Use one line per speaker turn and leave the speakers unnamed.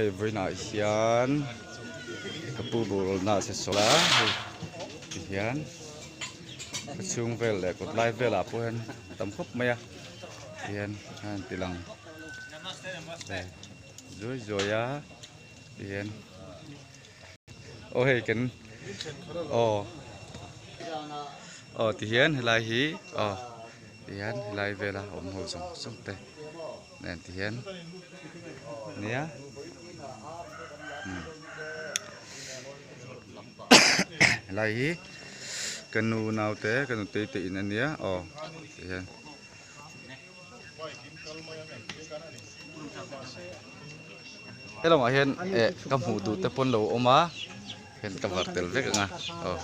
Hei vawiinah hian ka pu borualna a che sawl a hei ti hian ka chhung vel leh kawt lai velah pawh hian a tam khawp mai a ti hian a han ti lang zuai zuai a ti hian aw hei kan aw aw ti hian helai hi aw ti hian helai vela awm ho zawng zawng te. Nen ti hian nia helai hi ka nu naute ka nutei te in ania aw ti hian. Helamah hian eh ka hmuh duh te pawn lo awm a hian ka var tel vek ang a aw.